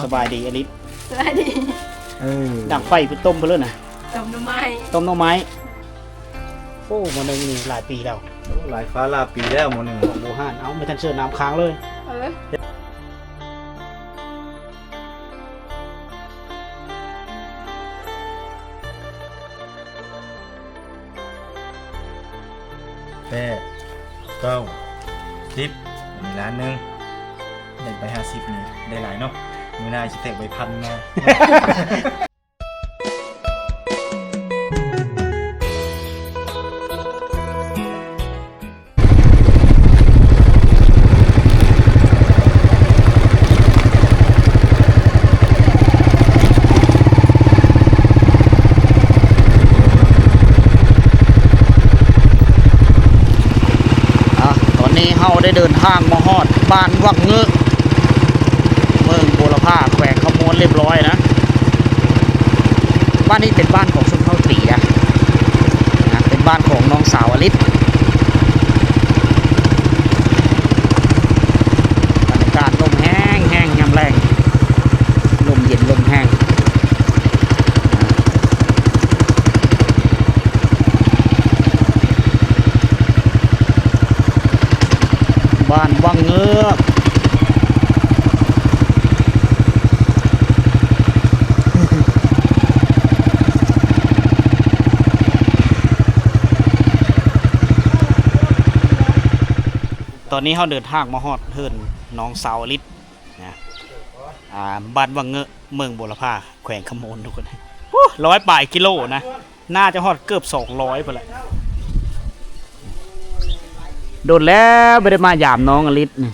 ສະບາຍດີອາລິດ. ສະບາຍດີ. ເອີ ດັງໄຟໄປຕົ້ມເພິ່ນເລີຍນະ. ຕົ້ມໜໍ່ໄມ້. ຕົ້ມໜໍ່ໄມ້. ໂອ້ ໝໍ້ໜຶ່ງນີ້ຫຼາຍປີແລ້ວ. ໂອ້ ຫຼາຍຟ້າຫຼາຍປີແລ້ວໝໍ້ໜຶ່ງ. ຂອງບູຮານ. ເອົາ ບໍ່ທັນເຊີນນ້ຳຄ້າງເລີຍ. ເອີ. ແປດ ເກົ້າ ສິບ ອັນນີ້ລ້ານໜຶ່ງ. ໄດ້ໄປຫ້າສິບນີ້ໄດ້ຫຼາຍເນາະ. ມື້ໜ້າຊິແຕກໃບພັນມາ. ອ່ະ ຕອນນີ້ເຮົາໄດ້ເດີນທາງມາຮອດບ້ານວັງເງີ້ ເມືອງບົວລະພາ ແຂວງຄຳມ່ວນລຽບຮ້ອຍນະ. ບ້ານນີ້ເປັນບ້ານຂອງຊົນເຜົ່າຕີນະ ນະ ເປັນບ້ານຂອງນ້ອງສາວອາລິດ. ບັນຍາກາດລົມແຮງໆ ຍາມແລງ ລົມເຢັນລົມແຮງ. ບ້ານວັງເງືອກ. ຕອນນີ້ເຮົາເດີນທາງມາຮອດເຮືອນນ້ອງສາວອາລິດນະ ອ່າ ບ້ານວັງເງີກ ເມືອງບົວລະພາ ແຂວງຄຳມ່ວນ ທຸກຄົນ. ໂອ້ ຮ້ອຍປາຍກິໂລນະ. ໜ້າຈະຮອດເກືອບສອງຮ້ອຍພຸ້ນແຫຼະ. ດົນແລ້ວບໍ່ໄດ້ມາຢາມນ້ອງອາລິດນີ້.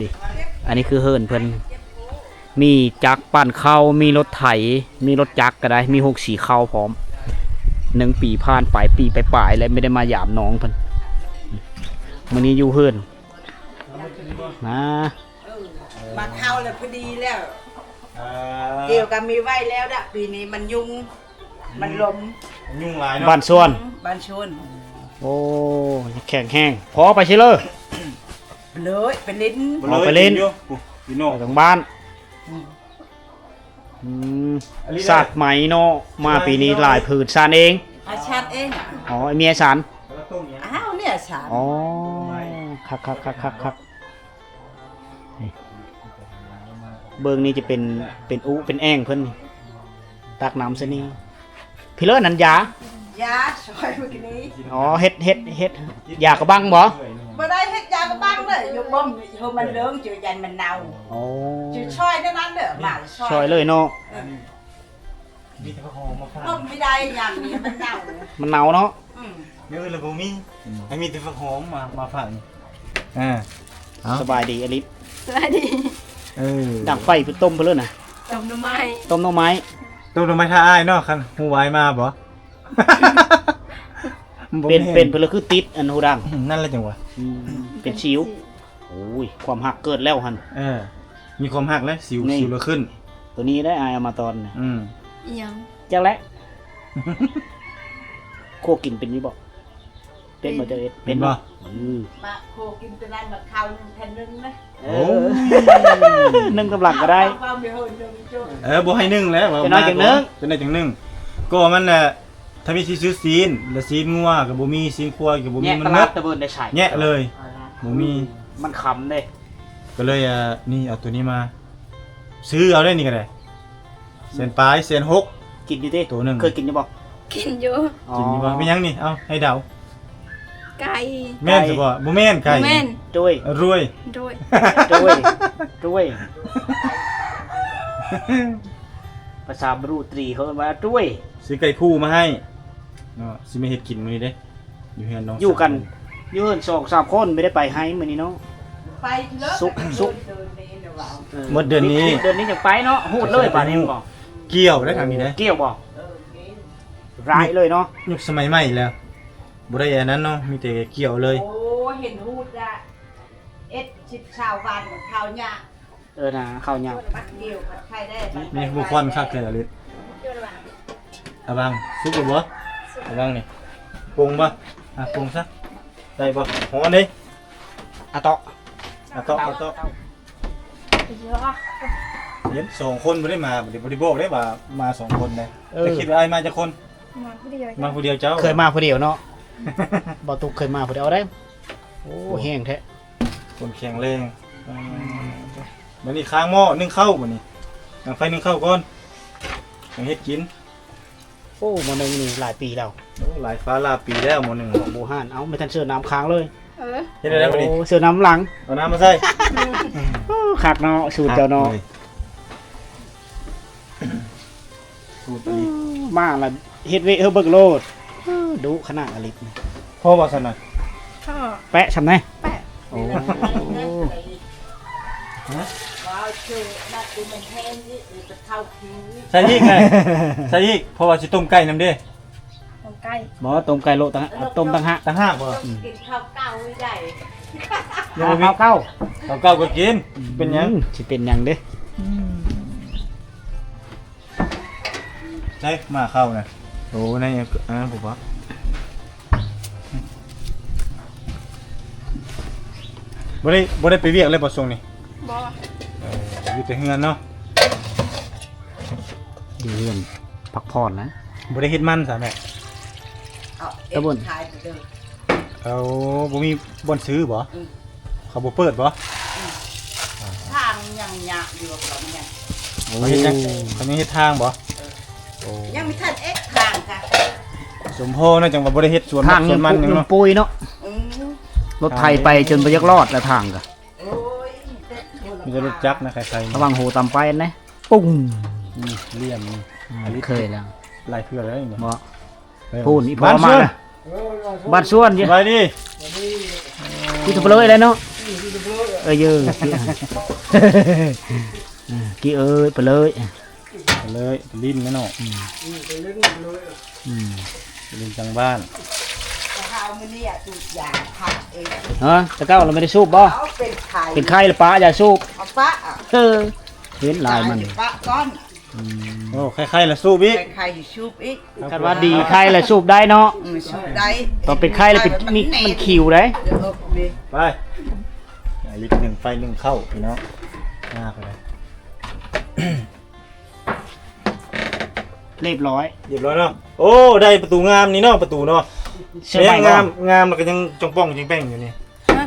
ນີ້ ອັນນີ້ຄືເຮືອນເພິ່ນ ມີຈັກປັ່ນເຂົ້າ ມີລົດໄຖ ມີລົດຈັກກໍໄດ້ ມີໂຮງສີເຂົ້າພ້ອມ. ໜຶ່ງປີຜ່ານໄປ ປີປາຍໆ ແລ້ວບໍ່ໄດ້ມາຢາມນ້ອງເພິ່ນ. ມື້ນີ້ຢູ່ເຮືອນ ມາ ເອີ ມາເຂົ້າແລ້ວພໍດີແລ້ວ. ເອີ ກ່ຽວກັບມີໄວ້ແລ້ວດະ ປີນີ້ມັນຍຸງ ມັນລົມ. ຍຸງຫຼາຍເນາະ. ບ້ານສວນ ອືມ ບ້ານສວນ. ໂອ້ ແຂງແຮງ. ພໍໄປຊິເລີ ເລີຍ ໄປຫຼິ້ນ. ອໍ ໄປຫຼິ້ນ ຢູ່ ຢູ່ນອກ ໄປທາງບ້ານ. ອືມ ອືມ ສາດໄໝເນາະ ມາປີນີ້ຫຼາຍຜືນ. ສານເອງ? ອາ ສານເອງ. ອໍ ເມຍສານ. ອ້າວ ເມຍສານ. ອໍ ຄັກໆໆໆໆ. ນີ້ ເບິ່ງນີ້ຈະເປັນ ເປັນອຸເປັນແອ່ງເພິ່ນນີ້ ຕັກນ້ຳໃສ່ນີ້. ພີ່ເລີ ນັ້ນຢາ ຢາຊອຍມື້ກີ້ນີ້. ອໍ ເຮັດ ເຮັດ ເຮັດຢາກະບັງບໍ? ບໍ່ໄດ້ເຮັດຢາກະບັງເດີ ຢູ່ບົ່ມ ຢູ່ມັນເລີງ ຈະຢ້ານມັນເນົ່າ. ອໍ ຈະຊອຍແນວນັ້ນເດີ ມາຊອຍ ຊອຍເລີຍເນາະ. ເອີ ມີແຕ່ຜັກຫອມມາຝາກ. ບໍ່ມີໄດ້ຫຍັງນີ້ ມັນເນົ່າ. ມັນເນົ່າເນາະ. ອືມ ແນວອື່ນລະບໍ່ມີ. ອືມ ໃຫ້ມີແຕ່ຜັກຫອມມາ ມາຝາກນີ້. ອ່າ ເອົາ ສະບາຍດີອາລິດ. ສະບາຍດີ. ເອີ ດັງໄຟໄປຕົ້ມເພິ່ນເລີຍນະ. ຕົ້ມໜໍ່ໄມ້. ຕົ້ມໜໍ່ໄມ້. ຕົ້ມໜໍ່ໄມ້ຖ້າອ້າຍເນາະ ຄັນຮູ້ວ່າອ້າຍມາບໍ? ເປັນ ເປັນເພິ່ນລະຄືຕິດອັນຫູດັງ. ອືມ ນັ້ນລະຈັ່ງຫວະ. ອືມ ເປັນສິວ. ໂອ້ຍ ຄວາມຮັກເກີດແລ້ວຫັ້ນ. ເອີ ມີຄວາມຮັກແລ້ວ ສິວ ສິວລະຂຶ້ນ. ໂຕນີ້ໄດ້ ອ້າຍເອົາມາຕອນ. ອືມ ອີ່ຫຍັງ? ຈັກແຫຼະ. ຄົວກິນເປັນຢູ່ບໍ? ເປັນບໍ່ ເຈົ້າເຮັດເປັນບໍ່? ເປັນ. ອືມ ມາຄົວກິນໂຕນັ້ນ ມາເຂົ້າໜຶ່ງແຜ່ນໜຶ່ງນະ. ເອີ ໂອ້ ໜຶ່ງຕຳລັງກໍໄດ້. ເອີ ບໍ່ໃຫ້ໜຶ່ງແຫຼະ ເວົ້າ ຈັກໜ້ອຍຈັ່ງໜຶ່ງ ຈັກໜ້ອຍຈັ່ງໜຶ່ງ. ກໍມັນນະ ຖ້າມີຊິຊື້ຊີ້ນ ແລະ ຊີ້ນງົວກໍບໍ່ມີ ຊີ້ນຄວາຍກໍບໍ່ມີ. ແຍະ ມັນ ຕະຫຼາດ ໝົດ ຕະເບີນໄດ້ໃສ ແຍະເລີຍ. ອໍ ບໍ່ມີ. ອືມ ມັນຄຳເດ້ ກໍເລີຍ ອ່າ ນີ້ ເອົາໂຕນີ້ມາ ຊື້ເອົາໄດ້ນີ້ກໍໄດ້ ແສນປາຍ ແສນຫົກ. ກິນຢູ່ຕິ ໂຕໜຶ່ງ ເຄີຍກິນຢູ່ບໍ່? ກິນຢູ່. ອໍ ກິນຢູ່ບໍ່? ແມ່ນຫຍັງນີ້? ເອົາ ໃຫ້ເດົາ. ໄກ່. ແມ່ນ ໄກ່ ບໍ່? ບໍ່ແມ່ນໄກ່. ບໍ່ແມ່ນ. ໂດຍ ໂດຍ ໂດຍ ໂດຍ. ພາສາບຣູຕຣີເຂົາເອີ້ນວ່າໂດຍ. ຊື້ໄກ່ຄູ່ມາໃຫ້ເນາະ ຊິມາເຮັດກິນມື້ນີ້ເດ້. ຢູ່ເຮືອນນ້ອງ ຢູ່ກັນ ສາມຄົນ ຢູ່ເຮືອນສອງສາມຄົນ ບໍ່ໄດ້ໄປໃຫ້ມື້ນີ້ເນາະ. ໄປເລີຍ ສຸກ ສຸກ ເອີ ໝົດເດືອນນີ້ ເດືອນນີ້ຈັ່ງໄປເນາະ. ຮູດເລີຍບາດນີ້. ກ່ຽວໄດ້ທາງນີ້ໄດ້. ກ່ຽວບໍ່? ເອີ ຮ້າຍເລີຍເນາະ. ຍຸກສະໄໝໃໝ່ແລ້ວ ບໍ່ໄດ້ອັນນັ້ນເນາະ ມີແຕ່ກ່ຽວເລີຍ. ໂອ້ ເຫັນຮູດລະ ເອັດສິບຊາວວັນ ເຂົ້າຍາກ. ເອີນະ ເຂົ້າຍາກ. ບັດດຽວ ບັດໄຄໄດ້ ມີຜູ້ຄວັນຄັກແທ້ອາລິດ. ອາບັງ ສຸກແລ້ວບໍ່? ອາບັງນີ້ ປົງບໍ່? ອ່ະ ປົງຊະ. ໄດ້ບໍ່? ຮ້ອນເດ້. ອາເຕາະ ອາເຕາະ ອາເຕາະ. ເຫັນສອງຄົນບໍ່ໄດ້ມາ ບໍ່ໄດ້ ບໍ່ໄດ້ບອກເດ້ວ່າມາສອງຄົນນະ. ເອີ ແຕ່ຄິດວ່າອ້າຍມາຈັກຄົນ? ມາຜູ້ດຽວ ມາຜູ້ດຽວເຈົ້າ. ເຄີຍມາຜູ້ດຽວເນາະ. ບໍ່ຕຸກເຄີຍມາຜູ້ດຽວເດ້. ໂອ້ ແຮງແທ້ ຄົນແຂງແຮງ. ອືມ ບັດນີ້ຄ້າງໝໍ້ໜຶ້ງເຂົ້າ ບັດນີ້ດັງໄຟໜຶ້ງເຂົ້າກ່ອນ ຈັ່ງເຮັດກິນ. ໂອ້ ໝໍ້ໜຶ້ງນີ້ຫຼາຍປີແລ້ວ. ໂອ້ ຫຼາຍຟ້າຫຼາຍປີແລ້ວໝໍ້ໜຶ້ງ ຂອງບູຮານ. ເອົ້າ ບໍ່ທັນເສີນ້ຳຄ້າງເລີຍ. ເອີ ເຮັດໄດ້ບໍ່ນີ້? ໂອ້ ເສີນ້ຳຫຼັງ ເອົານ້ຳມາໃສ່. ໂອ້ ຄັກເນາະ ສູດເຈົ້າເນາະ. ສູດອັນນີ້ ມາລະເຮັດເວະເຮີເບິ່ງໂລດ. ດຸຂະໜາດອາລິດ. ພໍບໍ່ຊັ້ນນະ? ພໍ. ແປະຊ່ຳໃດ? ແປະ. ໂອ້ ຮະ? ໃສ່ອີກໄງ ໃສ່ອີກ ເພາະວ່າຊິຕົ້ມໄກ່ນຳເດ້. ຕົ້ມໄກ່ ບໍ່ ຕົ້ມໄກ່ໂລະຕ່າງຫາກ ຕົ້ມຕ່າງຫາກ. ຕ່າງຫາກບໍ່? ອືມ ກິນເຂົ້າເກົ່າໄດ້. ເຂົ້າເກົ່າ ເຂົ້າເກົ່າກໍກິນ. ອືມ ເປັນຫຍັງ? ຊິເປັນຫຍັງເດ້? ອືມ ໃສ່ໝ້າເຂົ້ານະ. ໂອ້ ໃນອັນນັ້ນພຸ້ນບໍ? ບໍ່ໄດ້ ບໍ່ໄດ້ໄປວຽກເລີຍບໍ່ຊ່ວງນີ້? ບໍ່. ເອີ ຢູ່ແຕ່ເຮືອນເນາະ. ຢູ່ເຮືອນພັກຜ່ອນນະ. ບໍ່ໄດ້ເຮັດມັນຊະແມ່? ເອົາ ຕະບົນ ເອັດຂາຍໄປເດີ. ເອົາ ບໍ່ມີບ່ອນຊື້ບໍ? ອືມ ເຂົາບໍ່ເປີດບໍ? ອືມ ທາງຍັງຍາກຢູ່ ເຂົາຍັງ ໂອ້ ເຂົາຍັງເຮັດທາງບໍ? ເອີ ໂອ້ ຍັງບໍ່ທັນເອັດທາງກະ ສົມພໍເນາະ ຈັ່ງວ່າບໍ່ໄດ້ເຮັດສວນ ທາງຍັງ ສວນມັນ ປຸກ ຍັງເນາະ ຍັງປຸຍເນາະ. ອືມ ລົດໄຖໄປຈົນບໍ່ຢາກລອດແລ້ວທາງກະ. ໂອ້ຍ ມີແຕ່ລົດຈັກນະ ໄຄໆ ລະວັງໂຫຕຳໄປນະ. ປຸ້ງ ນີ້ ຫຼ່ຽມນີ້ ອືມ ອັນນີ້ເຄີຍແລ້ວ ຫຼາຍເທື່ອແລ້ວນີ້. ບໍ່? ເອີ ພຸ້ນ ອີ່ພໍ່ມາລະ ບ້ານສວນ. ສະບາຍດີ ຄືຕະເປະເລີຍແຫຼະເນາະ. ເອີ ເຢີ ກີ້ເອີຍ ປະເລີຍ ປະເລີຍ ຫຼິ້ນແລ້ວເນາະ. ອືມ ອືມ ໄປຫຼິ້ນກັບເລີຍ ອືມ ໄປຫຼິ້ນກາງບ້ານ. ແຕ່ເຮົາມື້ນີ້ອະ ສູບຢາ ພັກເອງ. ຮະ? ແຕ່ເກົ່າລະໄມ່ໄດ້ສູບບໍ່? ເອົາ ເປັນໄຂ້ ເປັນໄຂ້ລະປະຢາສູບ. ເອົາປະອະ. ເອີ ເຫັນຫຼາຍມັນ ຕາຍຢູ່ປະກ່ອນ. ອືມ ໂອ້ ໄຂ້ໆລະສູບອີກ. ໄຂ້ໆຢູ່ສູບອີກ. ຄັນວ່າດີໄຂ້ລະສູບໄດ້ເນາະ. ອືມ ສູບໄດ້. ຕອນເປັນໄຂ້ລະເປັນ ນີ້ມັນຂິວໄດ໋. ໄປ ລິດໜຶ້ງໄຟໜຶ້ງເຂົ້າພີ່ນ້ອງ. ມາໄປເລີຍ ຮຽບຮ້ອຍ ຮຽບຮ້ອຍເນາະ. ໂອ້ ໄດ້ປະຕູງາມນີ້ເນາະ ປະຕູເນາະ. ເຊື່ອໃໝ່ ງາມ ງາມ ແລ້ວກໍຍັງຈ່ອງປ່ອງຈິງແປ້ງຢູ່ນີ້. ຮະ?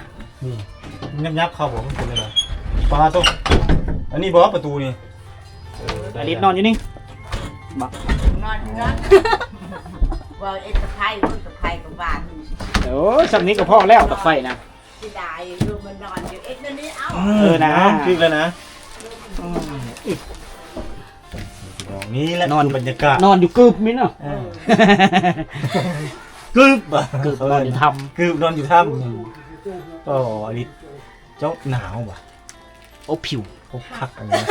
ນີ້ ຍັບໆເຂົ້າບໍ່? ມັນເປັນຈັ່ງໃດ? ປາໂຕ ອັນນີ້ບໍ່ປະຕູນີ້? ເອີ ໄດ້ ອາລິດນອນຢູ່ນີ້ບໍ່? ນອນຢູ່ນັ້ນ ເວົ້າເອັດຕະໄຄ ເບິ່ງຕະໄຄກໍບານ. ໂອ້ ສ່ຳນີ້ກໍພໍແລ້ວ ຕະໄຄນະ. ຊິໄດ້ຢູ່ ມັນນອນຢູ່ເອັດນັ້ນນີ້. ເອົ້າ ເອີນະ ຖືກແລ້ວນະ. ນີ້ແຫຼະ ນອນ ຄືບັນຍາກາດ ນອນຢູ່ກຶບນີ້ເນາະ. ເອີ ກຶບ ກຶບນອນຢູ່ຖ້ຳ ກຶບນອນຢູ່ຖ້ຳ. ໂອ້ ອາລິດ ເຈົ້າໜາວຫວາ? ໂອ້ ຜິວ ໂອ້ ຄັກອັນນີ້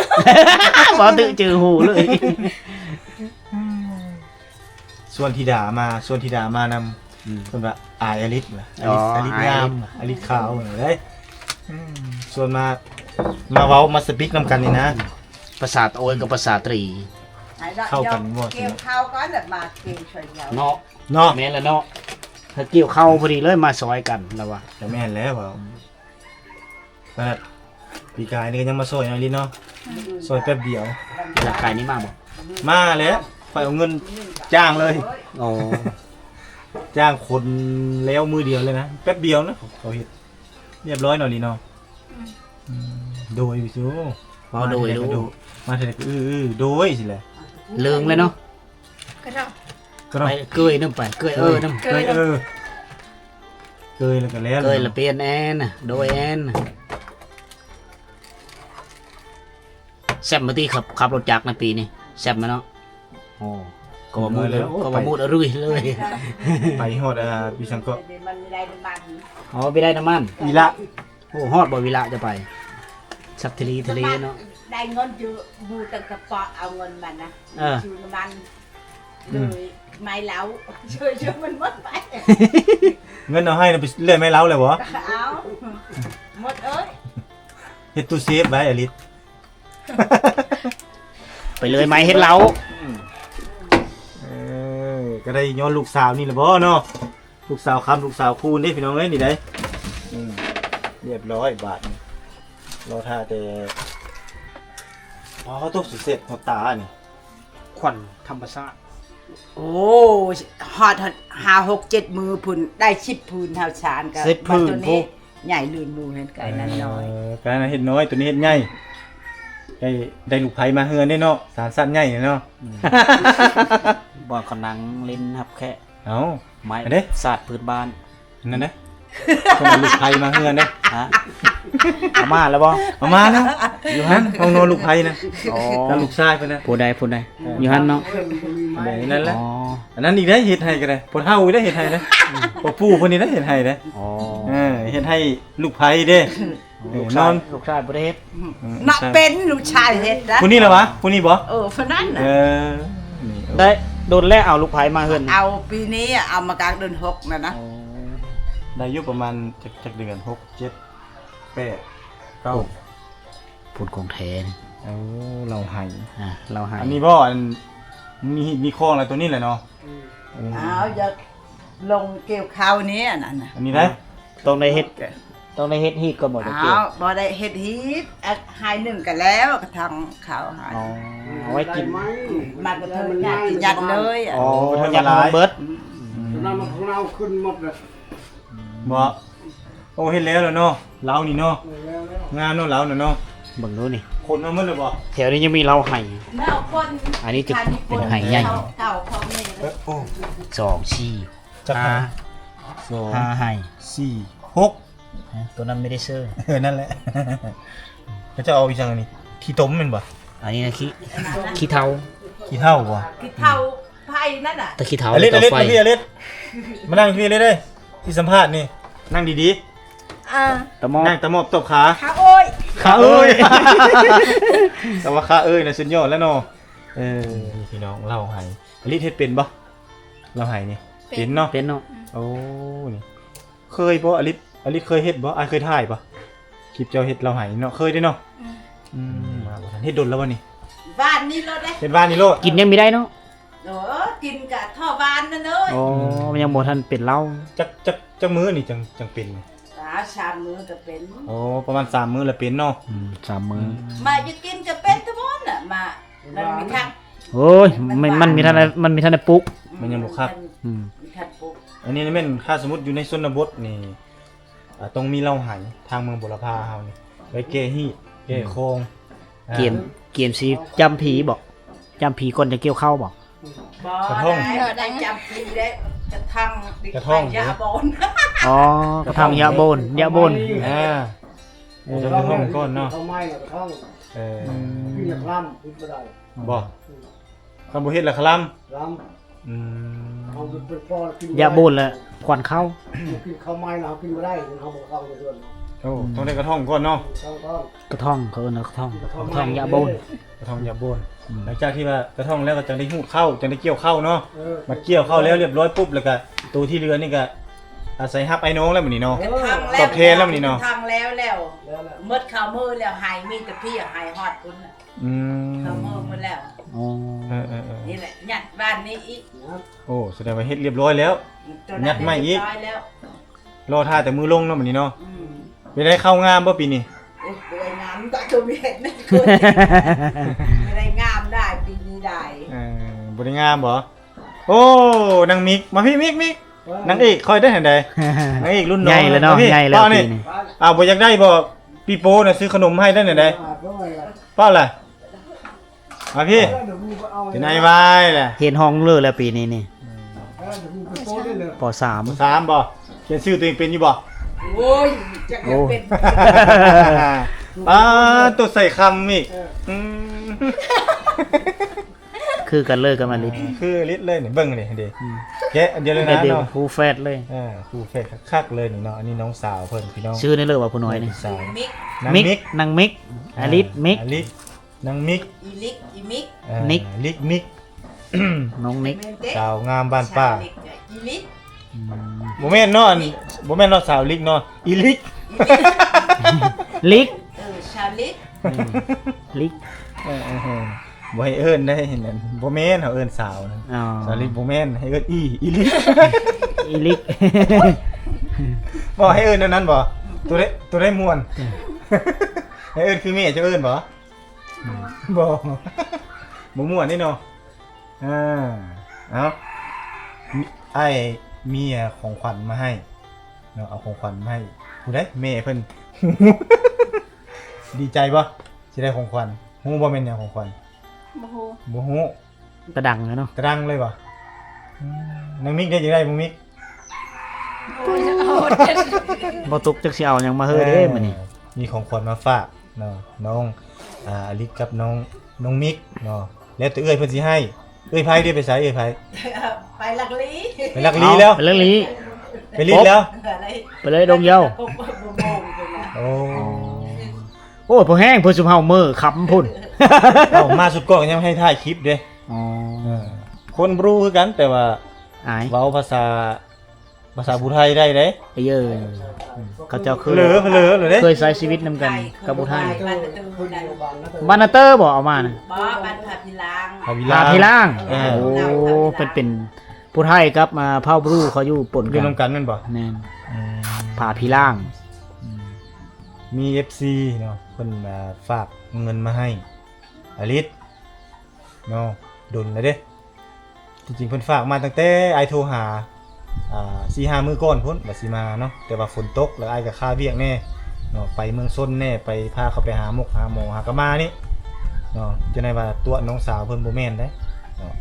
ບໍ່ຖືກຈື່ຫູເລີຍ. ຊວນທິດາມາ ຊວນທິດາມານຳ. ອືມ ເພິ່ນວ່າອາຍອາລິດ ອາລິດ ອໍ ອາລິດງາມ ອາຍອາລິດ ອາລິດຂາວເດ້. ອືມ ຊວນມາ ມາເວົ້າມາສະປິກນຳກັນນີ້ນະ. ພາສາໂອຍກັບພາສາຕຣີ ເຂົ້າກັນບໍ່? ກ່ຽວເຂົ້າກ່ອນແລ້ວມາກິນຊ່ວຍກັນເນາະ. ເນາະ ແມ່ນລະເນາະ. ຖ້າກ່ຽວເຂົ້າພໍດີເລີຍມາຊ່ອຍກັນລະວ່າ. ກໍແມ່ນແລ້ວ ເວົ້າ ຂະໜາດປີກາຍນີ້ກໍຍັງມາຊ່ອຍເນາະ ອາລິດເນາະ. ອືມ ຊ່ອຍແປັບດຽວ. ປີກາຍນີ້ມາບໍ່? ມາແຫຼະ ຂ້ອຍເອົາເງິນຈ້າງເລີຍ. ໂອ້ ຈ້າງຄົນແລ້ວມື້ດຽວເລີຍນະ ແປັບດຽວນະ ເຂົາເຮັດຮຽບຮ້ອຍເນາະ ອາລິດເນາະ. ອືມ ອືມ ໂດຍຢູ່ ເວົ້າໂດຍ ມາເທື່ອໃດກໍ ອື ອື ໂດຍ ຊີ້ແຫຼະ. ເລີງແລ້ວເນາະ ກະເທົາະ ກະເທົາະ ໄປເກີຍນຳ ໄປເກີຍເອີນຳ ເກີຍເອີ ເກີຍແລ້ວກໍແລ້ວ ເກີຍລະປ່ຽນແອນ ໂດຍແອນ. ແຊບມາຕິ ຂັບ ຂັບລົດຈັກນະປີນີ້ ແຊບມາເນາະ. ໂອ້ ກໍວ່າມູດ ແລ້ວ ກໍວ່າມູດອະລຸຍເລີຍ. ໄປຮອດ ອ່າ ປີສັງເກາະ ມັນມີໄດ້ນ້ຳມັນ. ອໍ ໄປໄດ້ນ້ຳມັນ ອີ່ລະ. ໂອ້ ຮອດບໍ່ວິລະຈະໄປ? ສັກທະເລ ທະເລເນາະ. ໄດ້ເງິນຢູ່ ຢູ່ຕັ້ງກະເປາະເອົາເງິນມັນນະ. ເອີ ຊື້ນ້ຳມັນ ອືມ ເລີຍໄມ້ເຫຼົ້າ ຊ່ວຍ ຊ່ວຍມັນໝົດໄປ. ເງິນເອົາໃຫ້ນະ ໄປເລື່ອຍໄມ້ເຫຼົ້າແລ້ວບໍ່? ເອົາ ໝົດເອີຍ. ເຮັດຕູ້ເຊຟໄວ້ ອາລິດ ໄປເລື່ອຍໄມ້ເຮັດເຫຼົ້າ. ອືມ ເອີ ກໍໄດ້ຍ້ອນລູກສາວນີ້ລະບໍ່ເນາະ. ລູກສາວຄຳ ລູກສາວຄູນເດ້ພີ່ນ້ອງເອີຍ ນີ້ໄດ໋. ອືມ ຮຽບຮ້ອຍບາດນີ້ ລໍຖ້າແຕ່ ເອົາ ເອົາຕົກຊິເສັດຫົດຕານີ້ ຂວັນທຳມະຊາດ. ໂອ້ ຮອດ ຮອດຫ້າຫົກເຈັດມື້ພຸ້ນ ໄດ້ສິບຜືນ ເຮົາສານກໍ ສິບຜືນ ບາດໂຕນີ້ ພຸ້ນ ໃຫຍ່ລື່ນໝູ່ເຫັນໄກນັ້ນນ້ອຍ. ເອີ ການເຮັດນ້ອຍ ໂຕນີ້ເຮັດໃຫຍ່ ໄດ້ ໄດ້ລູກໃພ້ມາເຮືອນເດ້ເນາະ ສານສັດໃຫຍ່ເນາະ. ອືມ ບ່ອນເຂົານັ່ງຫຼິ້ນຮັບແຂກ. ເອົ້າ ໄມ້ ເດ້ ສາດພື້ນບ້ານ ນັ້ນເດ້ ເພິ່ນເອົາລູກໃພ້ມາເຮືອນເດ້. ຮະ ເອົາມາແລ້ວບໍ່? ເອົາມາແລ້ວ ຢູ່ຫັ້ນ ຫ້ອງນອນລູກໃພ້ນະ. ອໍ ກັບລູກຊາຍເພິ່ນນະ. ຜູ້ໃດ ຜູ້ໃດ? ເອີ ຢູ່ຫັ້ນເນາະ. ເອີ ນັ້ນແຫຼະ. ອໍ ອັນນັ້ນອີກເດ້ ເຮັດໃຫ້ກໍໄດ້ ຜູ້ເຖົ້າອີກເດ້ ເຮັດໃຫ້ເດ້. ອືມ ພໍ່ປູ່ເພິ່ນນີ້ເດ້ ເຮັດໃຫ້ເດ້. ອໍ ເອີ ເຮັດໃຫ້ລູກໃພ້ເດ້. ເອີ ລູກຊາຍ ນອນ ລູກຊາຍບໍ່ໄດ້ເຮັດ. ອືມ ເນາະ ໃຊ່ ເປັນລູກຊາຍເຮັດນະ. ຜູ້ນີ້ລະວະ? ຜູ້ນີ້ບໍ່? ເອີ ຜູ້ນັ້ນນະ. ເອີ ນີ້ ໄດ້ດົນແລ້ວ ເອົາລູກໃພ້ມາເຮືອນ. ເອົາປີນີ້ ເອົາມາກາງເດືອນຫົກນັ້ນນະ. ອໍ ໄດ້ຢູ່ປະມານຈັກ ຈັກເດືອນ ຫົກ ເຈັດ ແປດ ເກົ້າ. ໂອ້ ພຸ້ນຂອງແທ້ນີ້. ໂອ້ ລາວໄຫ້ ອ່າ ລາວໄຫ້. ອັນນີ້ບໍ່? ອັນ ມີ ມີຄອງແລ້ວ ໂຕນີ້ແຫຼະເນາະ. ອືມ ເອົາ ຢາກລົງກ່ຽວເຂົ້ານີ້ ອັນນັ້ນນະ. ອັນນີ້ໄດ້ ຕ້ອງໄດ້ເຮັດ ຕ້ອງໄດ້ເຮັດຮີດກ່ອນບໍ່? ເອົາ ບໍ່ໄດ້ເຮັດຮີດ ເອົາ ໄຮ່ໜຶ່ງກໍແລ້ວ ກະທັງເຂົ້າຫັ້ນ. ອໍ ເອົາໄວ້ກິນ ມັນກໍເທີຍຍາດກິນຍາດເລີຍ. ອໍ ເທີຍຍາດເບິດ. ອືມ ອືມ ນ້ຳມັນຂອງເຮົາຂຶ້ນໝົດເລີຍ ບໍ່? ໂອ້ ເຮັດແລ້ວແລ້ວເນາະ ລາວນີ້ເນາະ. ງາມເນາະ ລາວນະເນາະ. ເບິ່ງດູນີ້ ຂົນມາໝົດແລ້ວບໍ່? ແຖວນີ້ຍັງມີລາວໄຮ່. ອັນນີ້ຈະເປັນໄຮ່ໃຫຍ່. ເອີ ໂອ້ ສອງ ສີ່ ຫ້າ ສອງ ຫ້າໄຮ່ ສີ່ ຫົກ. ຮະ ໂຕນັ້ນມີແຕ່ເຊີ. ເອີ ນັ້ນແຫຼະ. ເຂົາເຈົ້າເອົາອີ່ຫຍັງອັນນີ້? ຂີ້ຕົມແມ່ນບໍ່? ອັນນີ້ນະ ຂີ້ ຂີ້ເຖົ້າ. ຂີ້ເຖົ້າບໍ່? ຂີ້ເຖົ້າ ໄຜນັ້ນນະ ແຕ່ຂີ້ເຖົ້າ. ອາລິດ ອາລິດ ມາພີ້ ອາລິດ ມານັ່ງພີ້ ອາລິດເອີຍ ຊິສຳພາດນີ້ ນັ່ງດີໆ. ອ່າ ຕະໝອບ ນັ່ງຕະໝອບຕົບຂາ. ຂາໂອ້ຍ ຂາໂອ້ຍ ຂາໂອ້ຍ. ແຕ່ວ່າຂາເອີຍນະ ສຸດຍອດແລ້ວເນາະ. ເອີ ພີ່ນ້ອງ ລາວໄຮ່ ອາລິດເຮັດເປັນບໍ່? ລາວໄຮ່ນີ້ ເປັນ ເປັນເນາະ. ເປັນເນາະ. ໂອ້ ນີ້ ເຄີຍບໍ່? ອາລິດ ອາລິດເຄີຍເຮັດບໍ່? ອ້າຍເຄີຍຖ່າຍບໍ່? ຄລິບເຈົ້າເຮັດລາວໄຮ່ເນາະ ເຄີຍເດ້ເນາະ. ອືມ ອືມ ມາບໍ່ທັນ ເຮັດດົນແລ້ວບໍ່ນີ້? ວານນີ້ໂລດເດ້ ເຮັດວານນີ້ໂລດ. ກິນຍັງມີໄດ້ເນາະ. ໂອ້ ກິນກະທໍ່ວານນັ້ນເອີຍ. ອໍ ມັນຍັງບໍ່ທັນເປັນເຫຼົ້າ. ຈັກ ຈັກ ຈັກມື້ນີ້ຈັ່ງ ຈັ່ງເປັນ? ອ່າ ສາມມື້ກໍເປັນ. ໂອ້ ປະມານສາມມື້ລະເປັນເນາະ. ອືມ ສາມມື້. ອືມ ມາຢູ່ກິນກໍເປັນທຸກມື້ນະ ມາ ມັນມີທັງ ໂອ້ຍ ມັນ ມັນມີທັນ ມັນມີທັນໄດ້ປຸກ. ອືມ ມັນຍັງບໍ່ຄັກ. ອືມ ມີທັນປຸກ. ອັນນີ້ແມ່ນ ຖ້າສົມມຸດຢູ່ໃນຊົນນະບົດນີ້ ອ່າ ຕ້ອງມີເຫຼົ້າໄຮ່ ທາງເມືອງບົວລະພາເຮົານີ້ ໄວ້ແກ້ຮີດ ແກ້ຄອງ. ອືມ ອ່າ ກຽມ ກຽມຊິຈ້ຳຜີບໍ? ຈ້ຳຜີກ່ອນຈະກ່ຽວເຂົ້າບໍ? ບໍ່ ກະທ້ອງ ໄດ້ ໄດ້ຈ້ຳຜີໄດ້ ກະທັງ ກະທ້ອງ ຢາໂບນ. ອໍ ກະທັງຢາໂບນ ຢາໂບນ. ອ່າ ເອີ ຕ້ອງກະທ້ອງກ່ອນເນາະ. ເຂົ້າໄມ້ແລ້ວກະທ້ອງ. ເອີ ອືມ ກິນຢາຄະລຳ ກິນບໍ່ໄດ້. ບໍ່? ອືມ ຄັນບໍ່ເຮັດລະຄະລຳ. ລຳ. ອືມ ເຮົາເປັນພໍ່ກິນບໍ່ໄດ້ ຢາໂບນລະຄວັນເຂົ້າ. ກິນເຂົ້າໃໝ່ລະເຮົາກິນບໍ່ໄດ້ ເຮົາບໍ່ເຂົ້າໃນເຮືອນ. ໂອ້ ອືມ ຕ້ອງໄດ້ກະທ້ອງກ່ອນເນາະ. ຕ້ອງ ຕ້ອງ ກະທ້ອງ ເຂົາເອີ້ນກະທ້ອງ ກະທ້ອງ ກະທ້ອງຢາໂບນ. ກະທ້ອງຢາໂບນ. ອືມ ຫຼັງຈາກທີ່ວ່າກະທ້ອງແລ້ວກໍຈັ່ງໄດ້ຮູດເຂົ້າ ຈັ່ງໄດ້ກ່ຽວເຂົ້າເນາະ. ເອີ ມາກ່ຽວເຂົ້າແລ້ວລຽບຮ້ອຍປຸບ ແລ້ວກະໂຕທີ່ເຫຼືອນີ້ກະອາໄສຮັບອ້າຍນ້ອງແລ້ວມື້ນີ້ເນາະ. ເອີ ຕອບແທນແລ້ວມື້ນີ້ເນາະ. ກະທັງແລ້ວ ແລ້ວ ແລ້ວ ໝົດເຂົ້າມື້ແລ້ວ ໄຮ່ມີແຕ່ເພີ້ ໄຮ່ຮອດພຸ້ນ. ອືມ ເຂົ້າມື້ໝົດແລ້ວ. ອໍ ເອີໆໆ ນີ້ແຫຼະ ຍັດບ້ານນີ້ອີກ. ໂອ້ ສະແດງວ່າເຮັດລຽບຮ້ອຍແລ້ວ. ອືມ ຍັດໃໝ່ອີກ ລຽບຮ້ອຍແລ້ວ ລໍຖ້າແຕ່ມື້ລົງເນາະ ມື້ນີ້ເນາະ. ອືມ ເປັນໄດ ເຂົ້າງາມບໍ່ປີນີ້? ໂອ້ຍ ບໍ່ໄດ້ງາມ ຕາໂຕມີເຮັດນັ້ນ ບໍ່ໄດ້ງາມໄດ້ປີນີ້ໄດ້. ເອີ ບໍ່ໄດ້ງາມບໍ່? ໂອ້ ນາງມິກ ມາພີ້ ມິກ ມິກ. ເອີ ນາງເອກຂ້ອຍໄດ້ຫັ້ນໃດ ນາງເອກລຸ້ນນ້ອງ ໃຫຍ່ແລ້ວເນາະ ໃຫຍ່ແລ້ວປີນີ້. ອ້າວ ບໍ່ຢາກໄດ້ບໍ່? ປີໂປ້ນະ ຊື້ຂະໜົມໃຫ້ໄດ້ແນວໃດ? ປ້າລະ ມາພີ້ ເອີ ເປັນໄອວາຍແຫຼະ. ຮຽນຫ້ອງເລີແລ້ວປີນີ້ນີ້. ອືມ ປໍສາມ ປໍສາມບໍ່? ຂຽນຊື່ຕົວເອງເປັນຢູ່ບໍ່? ໂອ້ຍ ຈັກເປັນ. ໂອ້ ປ້າ ໂຕໃສ່ຄຳອີກ. ເອີ ອືມ ຄືກັນເລີຍກັບອາລິດ. ຄືອາລິດເລີຍນີ້ ເບິ່ງນີ້ເດ້. ອືມ ແກະອັນດຽວເລີຍນະເນາະ ຄູ່ແຝດເລີຍ. ເອີ ຄູ່ແຝດຄັກໆເລີຍນີ້ເນາະ. ອັນນີ້ນ້ອງສາວເພິ່ນ ພີ່ນ້ອງ. ຊື່ນີ້ເລີຍວ່າຜູ້ນ້ອຍນີ້? ນາງມິກ ນາງມິກ ອ່າ ນາງມິກ ອາລິດ ມິກ ອາລິດ ນາງມິກ ອີລິກ ອີມິກ ເອີ ນິກ ລິກ ມິກ ນ້ອງນິກ ສາວງາມບ້ານປ່າ ອີລິກ. ອືມ ບໍ່ແມ່ນເນາະ ອັນ ບໍ່ແມ່ນເນາະ ສາວລິກເນາະ ອີລິກ ລິກ ເອີ ສາວລິກ ອືມ ລິກ ເອີໆ ບໍ່ໃຫ້ເອີ້ນໄດ້ ເຫັນ ບໍ່ແມ່ນ ເຮົາເອີ້ນສາວນະ. ອໍ ສາວລິກບໍ່ແມ່ນ ໃຫ້ເອີ້ນອີ ອີລິກ ອີລິກ. ບໍ່ໃຫ້ເອີ້ນແນວນັ້ນບໍ່? ຕົວໃດ ຕົວໃດມ່ວນ? ໃຫ້ເອີ້ນຄືແມ່ເຈົ້າເອີ້ນບໍ່? ບໍ່ ບໍ່ມ່ວນເດ້ເນາະ. ອ່າ ເອົາ ມີ ອ້າຍມີຂອງຂວັນມາໃຫ້ເນາະ ເອົາຂອງຂວັນມາໃຫ້ຜູ້ໃດ? ແມ່ເພິ່ນ. ດີໃຈບໍ່ ຊິໄດ້ຂອງຂວັນ? ຮູ້ບໍ່ແມ່ນຫຍັງຂອງຂວັນ? ບໍ່ຮູ້ ບໍ່ຮູ້. ກະດັງເລີຍເນາະ ກະດັງເລີຍບໍ່? ອືມ ນ້ອງມິກເດ້ ຢາກໄດ້ບໍ່ມິກ? ບໍ່ຕົກຈັກຊິເອົາຫຍັງມາເຮີເດ້ມື້ນີ້. ມີຂອງຂວັນມາຝາກເນາະ ນ້ອງ ອ່າ ອາລິດກັບນ້ອງ ນ້ອງມິກເນາະ ແລ້ວແຕ່ເອື້ອຍເພິ່ນຊິໃຫ້. ເອື້ອຍໄພເດ້ ໄປໃສເອື້ອຍໄພ? ໄປລັກລີ ໄປລັກລີແລ້ວ ເອົ້າ ໄປລັກລີ ໄປລິດແລ້ວ ໄປເລີຍດົງຢາວ. ໂອ້ ໂອ້ຍ ພໍແຮງ ເພິ່ນຊຸມເຮົາເມີຄຳພຸ້ນ. ເອົາ ມາສຸດກ້ອງຍັງໃຫ້ຖ່າຍຄລິບເດ້. ອໍ ເອີ ຄົນບຣູຄືກັນ ແຕ່ວ່າອາຍ ເວົ້າພາສາ ພາສາຜູ້ໄທໄດ້ເດ້. ເອີ ເຂົາເຈົ້າຄື ເລີ ເລີ ເລີເດ້ ເຄີຍໃຊ້ຊີວິດນຳກັນກັບຜູ້ໄທ. ບ້ານນາເຕີບໍ່ເອົາມານະ? ບໍ່ ບ້ານຜາພີລາງ ຜາພີລາງ. ເອີ ໂອ້ ເພິ່ນເປັນຜູ້ໄທກັບ ອ່າ ເຜົ່າບຣູ ເຂົາຢູ່ປົນກັນ ຢູ່ນຳກັນແມ່ນບໍ່? ແມ່ນ ອືມ ຜາພີລາງ. ອືມ ມີເອັຟຊີເນາະ ເພິ່ນ ອ່າ ຝາກເງິນມາໃຫ້ອາລິດເນາະ ດົນແລ້ວເດ້. ທີ່ຈິງເພິ່ນຝາກມາຕັ້ງແຕ່ອ້າຍໂທຫາ ອ່າ ສີ່ຫ້າມື້ກ່ອນພຸ້ນວ່າຊິມາເນາະ ແຕ່ວ່າຝົນຕົກ ແລ້ວອ້າຍກໍຄາວຽກແດ່ເນາະ ໄປເມືອງຊົນແດ່ ໄປພາເຂົາໄປຫາໝົກຫາໝໍ ຫາກະມານີ້ເນາະ. ຈັ່ງໃດວ່າຕົວະນ້ອງສາວເພິ່ນບໍ່ແມ່ນເດ້ເນາະ.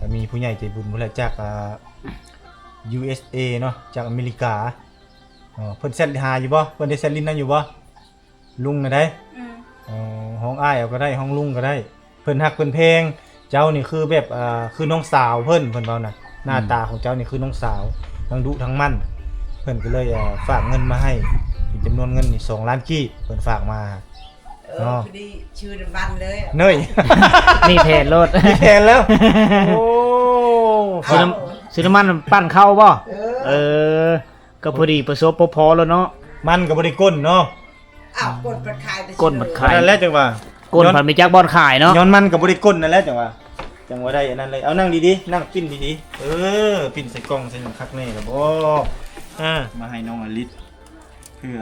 ກໍມີຜູ້ໃຫຍ່ໃຈບຸນພຸ້ນແຫຼະ ຈາກ ອ່າ ຢູເອັສເອເນາະ ຈາກອາເມລິກາເນາະ ເພິ່ນແຊັດຫາຢູ່ບໍ່? ເພິ່ນໄດ້ແຊັດຫຼິ້ນນຳຢູ່ບໍ່? ລຸງນະໄດ໋ ອືມ ເອີ ຮ້ອງອ້າຍເອົາກໍໄດ້ ຮ້ອງລຸງກໍໄດ້. ເພິ່ນຮັກເພິ່ນແພງເຈົ້ານີ້ ຄືແບບ ເອີ ຄືນ້ອງສາວເພິ່ນ ເພິ່ນເວົ້ານະ. ອືມ ໜ້າຕາຂອງເຈົ້ານີ້ຄືນ້ອງສາວ ທັງດຸທັງໝັ່ນ. ເພິ່ນກໍເລີຍ ເອີ ຝາກເງິນມາໃຫ້ ເປັນຈຳນວນເງິນນີ້ສອງລ້ານກີບ ເພິ່ນຝາກມາ. ເອີ ເນາະ ພໍດີຊື່ນຳມັນເລີຍ ເນີຍ ມີແຜນໂລດ ມີແຜນແລ້ວ. ໂອ້ ຊື້ນ້ຳ ຊື້ນ້ຳມັນປັ່ນເຂົ້າບໍ່? ເອີ ເອີ ກໍພໍດີປະສົບພໍພໍແລ້ວເນາະ ມັນກໍບໍ່ໄດ້ກົ້ນເນາະ. ອ້າວ ກົ້ນພັດຂາຍ ກົ້ນພັດຂາຍ ນັ້ນແຫຼະຈັ່ງວ່າ ກົ້ນພັດມີຈັກບ່ອນຂາຍເນາະ ຍ້ອນມັນກໍບໍ່ໄດ້ກົ້ນນັ້ນແຫຼະຈັ່ງວ່າ ຈັ່ງວ່າໄດ້ອັນນັ້ນເລີຍ. ເອົາ ນັ່ງດີໆ ນັ່ງປີ້ນດີໆ ເອີ ປີ້ນໃສ່ກ່ອງໃສ່ຫຍັງຄັກແນ່ລະບໍ່? ເອີ ມາໃຫ້ນ້ອງອາລິດ ເພື່ອ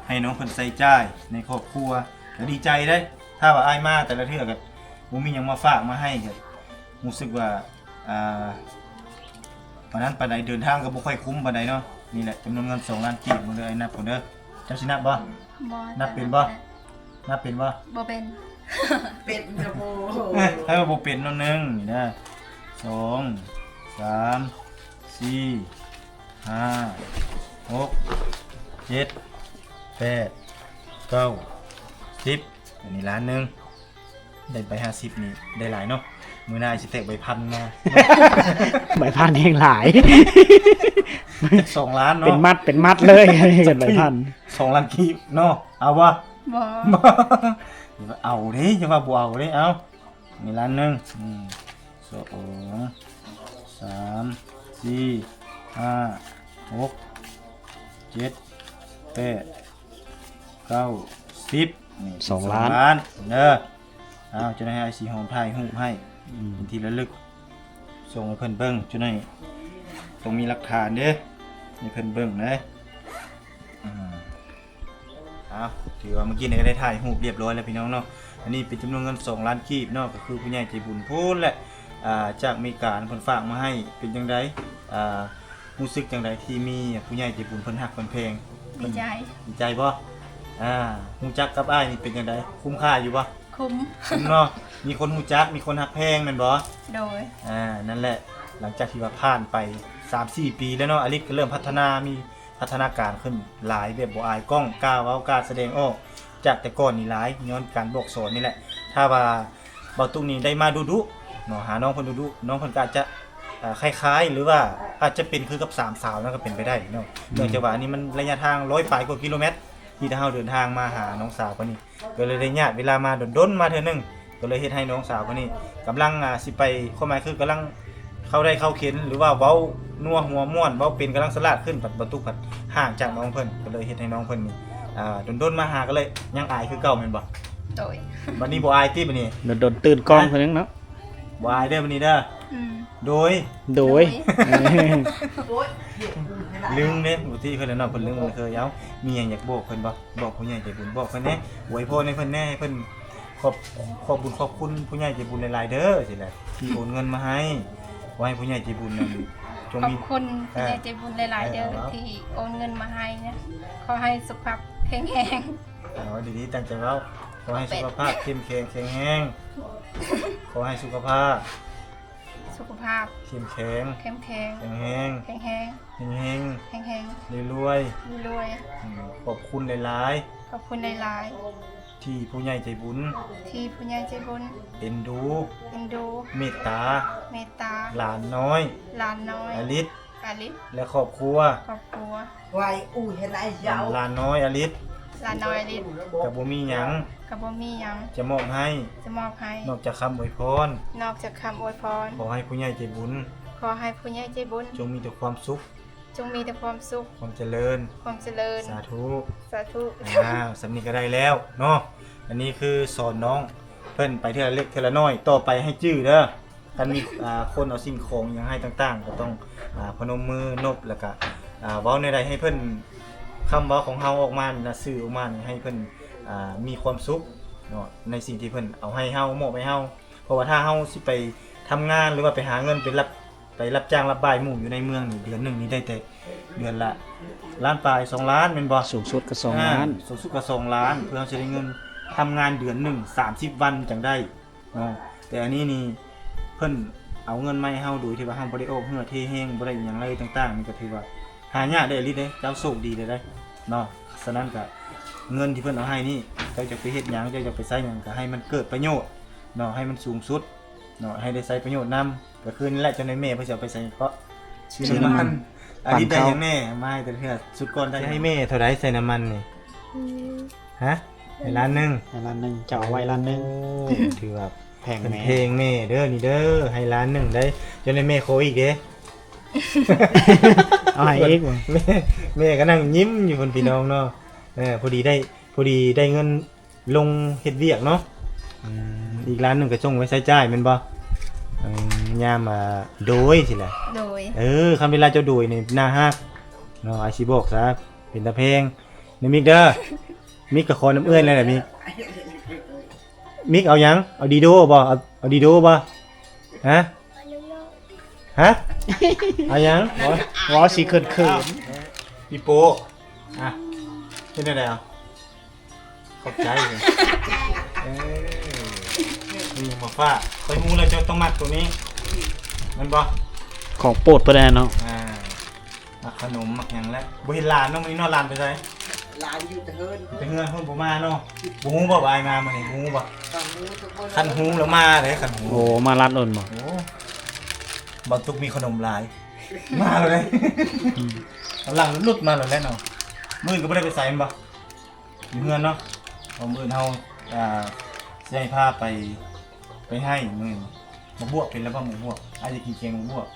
ໃຫ້ນ້ອງເພິ່ນໃຊ້ຈ່າຍໃນຄອບຄົວ ກໍດີໃຈເດ້. ຖ້າວ່າອ້າຍມາແຕ່ລະເທື່ອກໍບໍ່ມີຫຍັງມາຝາກມາໃຫ້ ກໍຮູ້ສຶກວ່າ ອ່າ ປານນັ້ນປານໃດ ເດີນທາງກໍບໍ່ຄ່ອຍຄຸ້ມປານໃດເນາະ. ນີ້ແຫຼະ ຈຳນວນເງິນສອງລ້ານກີບ ເບິ່ງເດີ ອ້າຍນັບກ່ອນເດີ. ເຈົ້າຊິນັບບໍ່? ບໍ່ ນັບເປັນບໍ່? ນັບເປັນບໍ່? ບໍ່ເປັນ ເປັນກໍບໍ່ ໃຜວ່າບໍ່ເປັນເນາະ. ໜຶ່ງ ນີ້ນະ ສອງ ສາມ ສີ່ ຫ້າ ຫົກ ເຈັດ ແປດ ເກົ້າ ສິບ ອັນນີ້ລ້ານໜຶ່ງ. ໄດ້ໃບຫ້າສິບນີ້ໄດ້ຫຼາຍເນາະ. ມື້ໜ້າຊິແຕກໃບພັນມາ ໃບພັນແຮງຫຼາຍ ຈັກສອງລ້ານເນາະ ເປັນມັດ ເປັນມັດເລີຍ ກັນໃບພັນ ສອງລ້ານກີບເນາະ. ເອົາບໍ່? ບໍ່ ບໍ່ ຢ່າວ່າເອົາເດ້ ຢ່າວ່າບໍ່ເອົາເດ້. ເອົາ ນີ້ລ້ານໜຶ່ງ ອືມ ສອງ ສາມ ສີ່ ຫ້າ ຫົກ ເຈັດ ແປດ ເກົ້າ ສິບ ນີ້ ສອງລ້ານ ສອງລ້ານເດີ. ອ້າວ ຈັ່ງໃດອ້າຍຊິຫອມຖ່າຍຮູບໃຫ້ ອືມ ເປັນທີ່ລະລຶກ ສົ່ງໃຫ້ເພິ່ນເບິ່ງ. ຈັ່ງໃດຕ້ອງມີຫຼັກຖານເດ້ ໃຫ້ເພິ່ນເບິ່ງເດ້. ອືມ ອ້າວ ຖືວ່າມື້ກີ້ນີ້ກໍໄດ້ຖ່າຍຮູບລຽບຮ້ອຍແລ້ວພີ່ນ້ອງເນາະ. ອັນນີ້ເປັນຈຳນວນເງິນສອງລ້ານກີບເນາະ ກໍຄືຜູ້ໃຫຍ່ໃຈບຸນພຸ້ນແຫຼະ ອ່າ ຈາກອາເມລິກາເພິ່ນຝາກມາໃຫ້. ເປັນຈັ່ງໃດ ອ່າ ຮູ້ສຶກຈັ່ງໃດທີ່ມີຜູ້ໃຫຍ່ໃຈບຸນເພິ່ນຮັກເພິ່ນແພງ? ດີໃຈ ດີໃຈບໍ່? ອ່າ ຮູ້ຈັກກັບອ້າຍນີ້ເປັນຈັ່ງໃດ? ຄຸ້ມຄ່າຢູ່ບໍ່? ຄຸ້ມ ຄຸ້ມເນາະ ມີຄົນຮູ້ຈັກ ມີຄົນຮັກແພງແມ່ນບໍ່? ໂດຍ ອ່າ ນັ້ນແຫຼະ ຫຼັງຈາກທີ່ວ່າຜ່ານໄປສາມສີ່ປີແລ້ວເນາະ ອາລິດກໍເລີ່ມພັດທະນາ ມີພັດທະນາການຂຶ້ນຫຼາຍ ແບບບໍ່ອາຍກ້ອງ ກ້າເວົ້າ ກ້າສະແດງອອກຈາກແຕ່ກ່ອນນີ້ຫຼາຍ ຍ້ອນການບອກສອນນີ້ແຫຼະ. ຖ້າວ່າ ບ່າວຕຸກນີ້ໄດ້ມາດຸໆເນາະ ຫານ້ອງເພິ່ນດຸໆ ນ້ອງເພິ່ນກໍອາດຈະ ເອີ ຄ້າຍໆ ຫຼືວ່າອາດຈະເປັນຄືກັບສາມສາວນັ້ນກໍເປັນໄປໄດ້ເນາະ. ອືມ ເນື່ອງຈາກວ່າອັນນີ້ມັນໄລຍະທາງຮ້ອຍປາຍກວ່າກິໂລແມັດ ທີ່ເຮົາເດີນທາງມາຫານ້ອງສາວເພິ່ນນີ້ ກໍເລີຍໄດ້ຍາດເວລາມາດົນໆ ມາເທື່ອໜຶ່ງ ກໍເລີຍເຮັດໃຫ້ນ້ອງສາວເພິ່ນນີ້ກຳລັງ ອ່າ ຊິໄປ ຄວາມໝາຍຄືກຳລັງເຂົ້າໄດ້ເຂົ້າເຂັນ ຫຼືວ່າເວົ້ານົວຫົວມ່ວນ ເວົ້າເປັນ ກຳລັງສະຫຼາດຂຶ້ນ. ບັດບ່າວຕຸກພັດຫ່າງຈາກນ້ອງເພິ່ນ ກໍເລີຍເຮັດໃຫ້ນ້ອງເພິ່ນນີ້ ອ່າ ດົນໆ ມາຫາ ກໍເລີຍຍັງອາຍຄືເກົ່າແມ່ນບໍ່? ໂດຍ ບັດນີ້ບໍ່ອາຍຕິບັດນີ້? ດົນໆ ຕື່ນກ້ອງເທື່ອໜຶ່ງເນາະ. ບໍ່ອາຍເດີບັດນີ້ເດີ. ອືມ ໂດຍ ໂດຍ ໂດຍ ລືມເດ້ ບໍ່ຕິເພິ່ນເນາະ ເພິ່ນລືມເພິ່ນເຄີຍ. ເອົ້າ ມີຫຍັງຢາກບອກເພິ່ນບໍ່? ບອກຜູ້ໃຫຍ່ໃຈບຸນ ບອກເພິ່ນແດ່ ອວຍພອນໃຫ້ເພິ່ນແດ່ ໃຫ້ເພິ່ນ ຂອບ ຂອບບຸນຂອບຄຸນຜູ້ໃຫຍ່ໃຈບຸນຫຼາຍໆເດີ ຊີ້ແຫຼະ ທີ່ໂອນເງິນມາໃຫ້. ຂໍໃຫ້ຜູ້ໃຫຍ່ໃຈບຸນນັ້ນຈົ່ງມີ ຂອບຄຸນຜູ້ໃຫຍ່ໃຈບຸນຫຼາຍໆເດີ ເອີ ທີ່ໂອນເງິນມາໃຫ້ນະ. ຂໍໃຫ້ສຸຂະພາບແຂງແຮງ. ເອົາດີໆ ຕັ້ງໃຈເວົ້າ. ຂໍໃຫ້ສຸຂະພາບເຂັ້ມແຂງແຂງແຮງ. ຂໍໃຫ້ສຸຂະພາບ ສຸຂະພາບເຂັ້ມແຂງ ເຂັ້ມແຂງ ແຂງແຮງ ແຂງແຮງ ເຮັງໆ ເຮັງໆ ລວຍໆ ລວຍໆ. ອືມ ຂອບຄຸນຫຼາຍໆ ຂອບຄຸນຫຼາຍໆ ທີ່ຜູ້ໃຫຍ່ໃຈບຸນ ທີ່ຜູ້ໃຫຍ່ໃຈບຸນ ເອັນດູ ເອັນດູ ເມດຕາ ເມດຕາ ຫຼານນ້ອຍ ຫຼານນ້ອຍ ອາລິດ ອາລິດ ແລະ ຄອບຄົວ ຄອບຄົວ. ໄວ້ ອູ້ຍ ເຮັດໄດ້ເຈົ້າ ຫຼານນ້ອຍອາລິດ ຫຼານນ້ອຍອາລິດ ກະບໍ່ມີຫຍັງ ກະບໍ່ມີຫຍັງ ຈະມອບໃຫ້ ຈະມອບໃຫ້ ນອກຈາກຄຳອວຍພອນ ນອກຈາກຄຳອວຍພອນ. ຂໍໃຫ້ຜູ້ໃຫຍ່ໃຈບຸນ ຂໍໃຫ້ຜູ້ໃຫຍ່ໃຈບຸນ ຈົ່ງມີແຕ່ຄວາມສຸກ ຈົ່ງມີແຕ່ຄວາມສຸກ ຄວາມຈະເລີນ ຄວາມຈະເລີນ. ສາທຸ ສາທຸ. ອ້າວ ສ່ຳນີ້ກະໄດ້ແລ້ວເນາະ. ອັນນີ້ຄືສອນນ້ອງເພິ່ນໄປເທື່ອລະເລັກເທື່ອລະນ້ອຍ ຕໍ່ໄປໃຫ້ຈື່ເດີ. ຄັນມີ ອ່າ ຄົນເອົາສິ່ງຂອງຫຍັງໃຫ້ຕ່າງໆ ກໍຕ້ອງ ອ່າ ພະນົມມືນົບ ແລ້ວກະ ອ່າ ເວົ້າແນວໃດໃຫ້ເພິ່ນ ຄຳເວົ້າຂອງເຮົາອອກມານີ້ນະ ສື່ອອກມານີ້ໃຫ້ເພິ່ນ ອ່າ ມີຄວາມສຸກເນາະ ໃນສິ່ງທີ່ເພິ່ນເອົາໃຫ້ເຮົາ ມອບໃຫ້ເຮົາ. ເພາະວ່າຖ້າເຮົາຊິໄປທຳງານ ຫຼືວ່າໄປຫາເງິນ ໄປຮັບ ໄປຮັບຈ້າງຮັບບາຍໝູ່ຢູ່ໃນເມືອງນີ້ ເດືອນໜຶ່ງນີ້ໄດ້ແຕ່ເດືອນລະລ້ານປາຍ ສອງລ້ານ ແມ່ນບໍ່? ສູງສຸດກໍສອງລ້ານ ສູງສຸດກໍສອງລ້ານ ເພື່ອເຮົາຊິໄດ້ເງິນທຳງານເດືອນໜຶ່ງສາມສິບວັນຈັ່ງໄດ້ ເນາະ. ແຕ່ອັນນີ້ນີ້ເພິ່ນເອົາເງິນມາໃຫ້ເຮົາໂດຍທີ່ວ່າເຮົາບໍ່ໄດ້ອອກເຫື່ອເທແຮງ ບໍ່ໄດ້ອີ່ຫຍັງເລີຍຕ່າງໆ ນີ້ກໍຖືວ່າຫາຍາກໄດ້ອີ່ຫຼີເດ້. ເຈົ້າໂຊກດີເດ້ເນາະ. ສະນັ້ນກະເງິນທີ່ເພິ່ນເອົາໃຫ້ນີ້ ເຈົ້າຈະໄປເຮັດຫຍັງ ເຈົ້າຈະໄປໃຊ້ຫຍັງ ກະໃຫ້ມັນເກີດປະໂຫຍດເນາະ ໃຫ້ມັນສູງສຸດເນາະ ໃຫ້ໄດ້ໃຊ້ປະໂຫຍດນຳ. ກະຄືນີ້ແຫຼະ ເຈົ້າໃນແມ່ເພິ່ນຊິເອົາໄປໃສ່ເກາະ ຊື້ນ້ຳມັນ ຊື້ນ້ຳມັນ ອັນນີ້ໄດ້ຫຍັງແນ່ ມາໃຫ້ແຕ່ເທື່ອ ຊຸດກ່ອນໄດ້ໃຫ້ແມ່ເທົ່າໃດໃສ່ນ້ຳມັນນີ້? ຮະ? ໃຫ້ລ້ານໜຶ່ງ ໃຫ້ລ້ານໜຶ່ງ ເຈົ້າເອົາໄວ້ລ້ານໜຶ່ງ. ໂອ້ ຖືວ່າແພງແມ່ ເພິ່ນແພງແມ່ເດີນີ້ເດີ ໃຫ້ລ້ານໜຶ່ງໄດ໋. ເຈົ້າໃນແມ່ຂໍອີກເດ້ ເອົາໃຫ້ອີກ ແມ່ ແມ່ກໍນັ່ງຍິ້ມຢູ່ພຸ້ນ ພີ່ນ້ອງເນາະ. ເອີ ພໍດີໄດ້ ພໍດີໄດ້ເງິນລົງເຮັດວຽກເນາະ. ອືມ ອີກລ້ານໜຶ່ງກໍຈົ່ງໄວ້ໃຊ້ຈ່າຍແມ່ນບໍ່? ອືມ ຍາມ ອ່າ ໂດຍຊີ້ແຫຼະ ໂດຍ. ເອີ ຄັນເວລາເຈົ້າໂດຍນີ້ໜ້າຮັກເນາະ ອ້າຍຊິບອກຊະ ເປັນຕາແພງ. ນີ້ມິກເດີ ມິກກໍຂໍນຳເອື້ອຍແລ້ວແຫຼະມິກ. ມິກເອົາຫຍັງ? ເອົາດີໂດບໍ່? ເອົາ ເອົາດີໂດບໍ່? ຮະ? ຮະ? ເອົາຫຍັງ? ເວົ້າ ເວົ້າຊິເຂີນໆ. ປີໂປ້ ອ່ະ ເຮັດແນວໃດເອົາ? ຂອບໃຈ. ເອີ ນີ້ໝາກຟ້າ ຂ້ອຍຮູ້ແລ້ວເຈົ້າຕ້ອງມັກໂຕນີ້ ແມ່ນບໍ່? ຂອງໂປດເພິ່ນແຫຼະເນາະ. ອ່າ ມັກຂະໜົມມັກຫຍັງແຫຼະ. ບໍ່ເຫັນຫຼານເນາະ ມື້ນີ້ເນາະ. ຫຼານໄປໃສ? ຫຼານຢູ່ແຕ່ເຮືອນ ແຕ່ເຮືອນເພິ່ນບໍ່ມາເນາະ. ບໍ່ຮູ້ບໍ່ວ່າອ້າຍມາມື້ນີ້? ບໍ່ຮູ້ບໍ່? ຄັນຮູ້ແລ້ວມາເດ້ ຄັນຮູ້. ໂອ້ ມາລັດໂລດບໍ່? ໂອ້ ບໍ່ຕຸກມີຂະໜົມຫຼາຍ ມາແລ້ວເດ້. ອືມ ກຳລັງຫຼຸດມາແລ້ວແຫຼະເນາະ. ມື້ອື່ນກໍບໍ່ໄດ້ໄປໃສແມ່ນບໍ່? ຢູ່ເຮືອນເນາະ. ເອົາ ມື້ອື່ນເຮົາ ອ່າ ຊິໃຫ້ພາໄປ ໄປໃຫ້ມື້ອື່ນ. ໝາກບວບເປັນແລ້ວບໍ່? ໝາກບວບ ອ້າຍຢາກກິນແກງໝາກບວບ.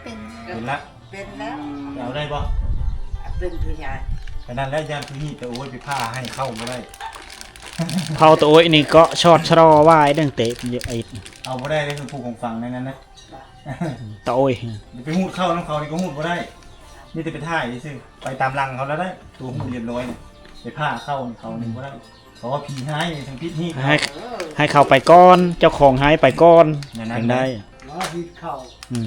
ເປັນ ເປັນລະ ເປັນແລ້ວ. ເອົາໄດ້ບໍ່? ເປັນຜູ້ຊາຍ ກະນັ້ນແຫຼະ ຢ້ານຜູ້ນີ້. ຕາໂອ້ຍ ໄປຜ່າໃຫ້ເຂົ້າບໍ່ໄດ້. ເຜົາຕາໂອ້ຍນີ້ເກາະຊອດຊະລໍວາຍ ຕັ້ງແຕ່ ເອົາບໍ່ໄດ້ເດ້ ຄືຜູ້ຂອງຝັງໃນນັ້ນນະ. ຕາໂອ້ຍ ໄປຮູດເຂົ້ານຳເຂົານີ້ກໍຮູດບໍ່ໄດ້ ມີແຕ່ໄປຖ່າຍຊື່ໆ. ໄປຕາມຫຼັງເຂົາແລ້ວໄດ້ ຕົວຮູດລຽບຮ້ອຍນີ້. ໄປຜ່າເຂົ້າເຂົານີ້ບໍ່ໄດ້ ເຂົາວ່າຜີຮ້າຍ ຈັ່ງຜິດຮີດ. ໃຫ້ ໃຫ້ເຂົາໄປກ່ອນ ເຈົ້າຂອງຮ້າຍໄປກ່ອນ ແນວນັ້ນ ຈັ່ງໄດ້. ຮີດເຂົ້າ ອືມ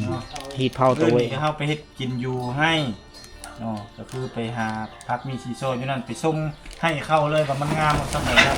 ຮີດເຜົາ ຮີດເຜົາໂຕເອງ. ເຮົາໄປເຮັດກິນຢູ່ໃຫ້ເນາະ ກໍຄືໄປຫາຜັກມີສີຊອຍຢູ່ນັ້ນ ໄປຊົມໃຫ້ເຂົາເລີຍວ່າມັນງາມສ່ຳໃດແລ້ວ.